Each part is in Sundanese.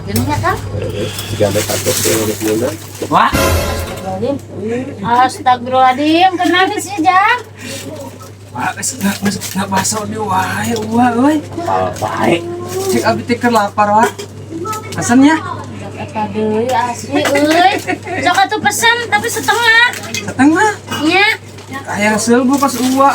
Gini ya, Kang? 3 sampai 1 Wah, Astagfirullahaladzim. Astagfirullahaladzim, kenapa sih, Jang? wah, geus geus ngabaso di wae uwa euy. Baik. Cek abi teh keur lapar wah. Pesennya Eta deui asli euy. Sok atuh pesen tapi setengah. setengah. Nya. Hayang seuleuh kos uwa.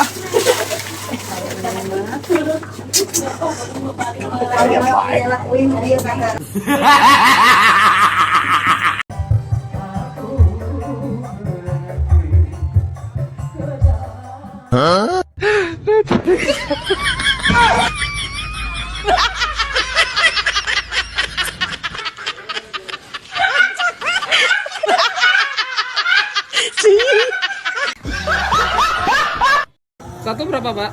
Satu berapa, Pak?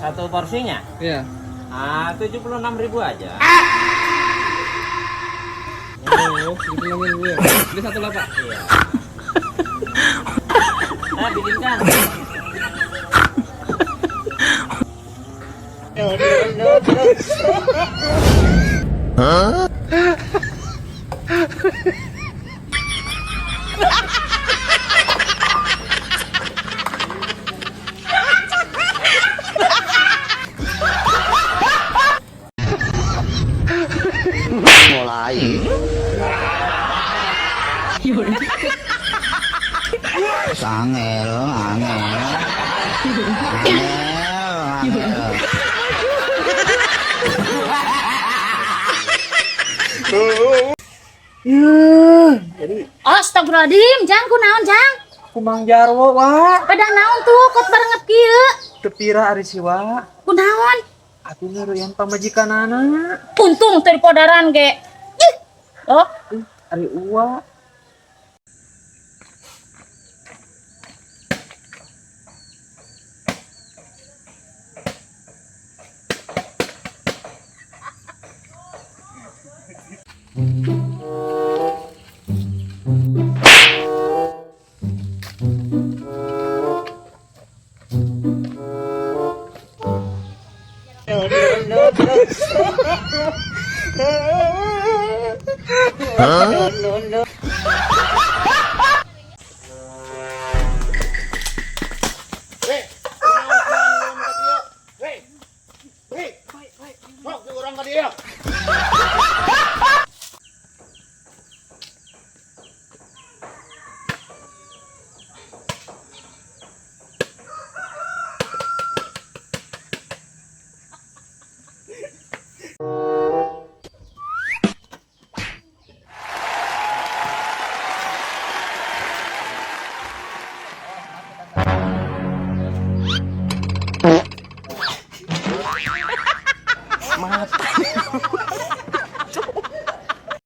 Satu porsinya? Iya. Ah, 76.000 aja. Oh, 76.000 ya. Beli satu lah, Pak. Iya. Nah, bikinkan. Mulai. Angel, angel. Angel, angel. Astagfirullahaladzim, Jang kunaon, Jang? Ku Mang Jarwo, Wak. Pada naon tuh kot barenget kieu? Teu pira ari si Wak. Kunaon? Abi ngaruyan pamajikanana. Untung teu dipodaran ge. Ih. Oh, Ari uwa.